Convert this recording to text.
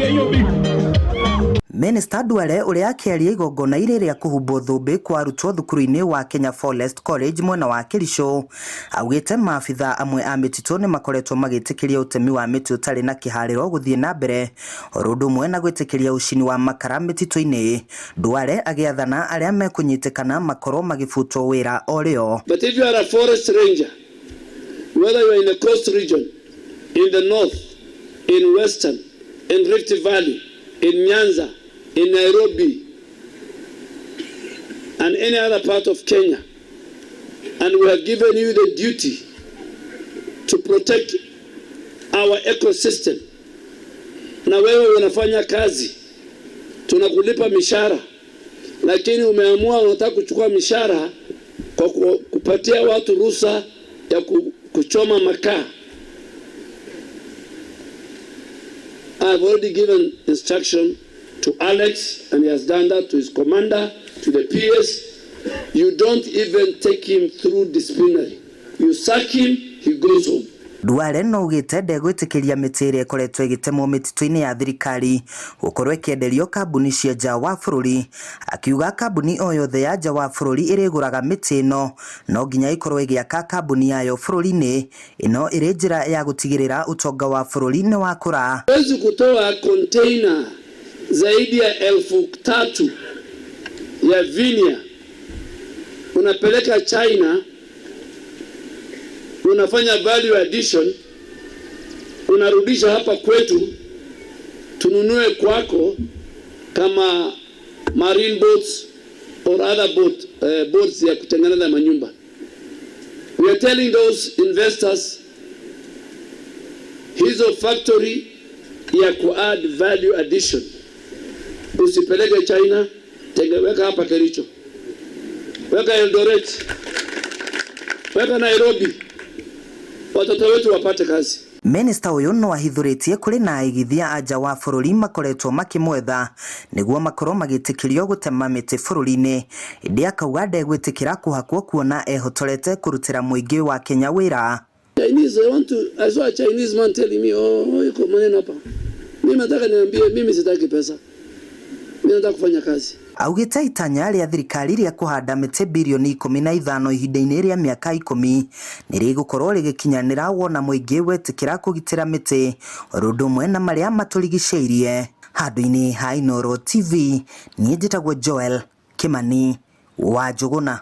Piga hiyo beat. Minista Duale ũrĩa akĩaria igongona-inĩ rĩa kũhumbwo thũmbĩ kwa arutwo thukuru-inĩ wa Kenya Forest College mwena wa Kericho augĩte maabitha amwe a mĩtitũ nĩ makoretwo magĩtĩkĩria ũtemi wa mĩtĩ ũtarĩ na kĩharĩro gũthiĩ na mbere oro ũndũ ũmwe na gwĩtĩkĩria ũcini wa makara mĩtitũ-inĩ. Duale agĩathana arĩa mekũnyitĩkana makorwo magĩbutwo wĩra o rĩo. But if you are a forest ranger, whether you are in the coast region, in the north, in western, in Rift Valley, in Nyanza, in Nairobi, and any other part of Kenya, and we have given you the duty to protect our ecosystem, na wewe unafanya kazi, tunakulipa mishahara, lakini umeamua unataka kuchukua mishahara kwa kupatia watu ruhusa ya kuchoma makaa. I've already given instruction to Alex and he has done that to his commander, to the PS. You don't even take him through disciplinary. You sack him, he goes home. Duale no ugĩte ndegwĩtĩkĩria mĩtĩ ĩrĩa ĩkoretwo ĩgĩtemwo mĩtitũ-inĩ ya thirikari gũkorwo ĩkĩenderio kambuni cia nja wa bũrũri, akiuga kambuni o yothe ya nja wa bũrũri ĩrĩgũraga mĩtĩ ĩno no nginya ĩkorwo ĩgĩaka kambuni yayo bũrũri-inĩ, ĩno ĩrĩ njĩra ya gũtigĩrĩra ũtonga wa bũrũri nĩ wakũra. Huwezi kutoa container zaidi ya 3,000 ya veneer unapeleka China, unafanya value addition, unarudisha hapa kwetu tununue kwako kama marine boats or other boats ya kutengeneza manyumba. We are telling those investors hizo factory ya ku add value addition usipeleke China, weka hapa Kericho, weka Eldoret, weka Nairobi, watoto wetu wapate kazi. Minista ũyũ no ahithũrĩtie kũrĩ na aigithia a nja wa bũrũri makoretwo makĩmwetha nĩguo makorwo magĩtĩkĩrio gũtema mĩtĩ bũrũri-inĩ, ĩndĩ akauga ndegwĩtĩkĩra kũhakwo kuona ehotorete kũrutĩra mũingĩ wa Kenya wĩra. Chinese, I want to, I saw a Chinese man telling me, oh, iko maneno hapa. Mimi nataka niambie, mimi sitaki pesa. Mimi nataka kufanya kazi. Augĩte itanya rĩa thirikari rĩa kũhanda mĩtĩ birioni 15 ihinda-inĩ rĩa mĩaka 10 nĩ rĩgũkorwo rĩgĩkinyanĩra wona mũingĩ wetĩkĩra kũgitĩra mĩtĩ oro ũndũ ũmwe na marĩa matũrigicĩirie. Handũ-inĩ ha Inooro TV, niĩ njĩtagwo Joel Kimani wa Njũgũna.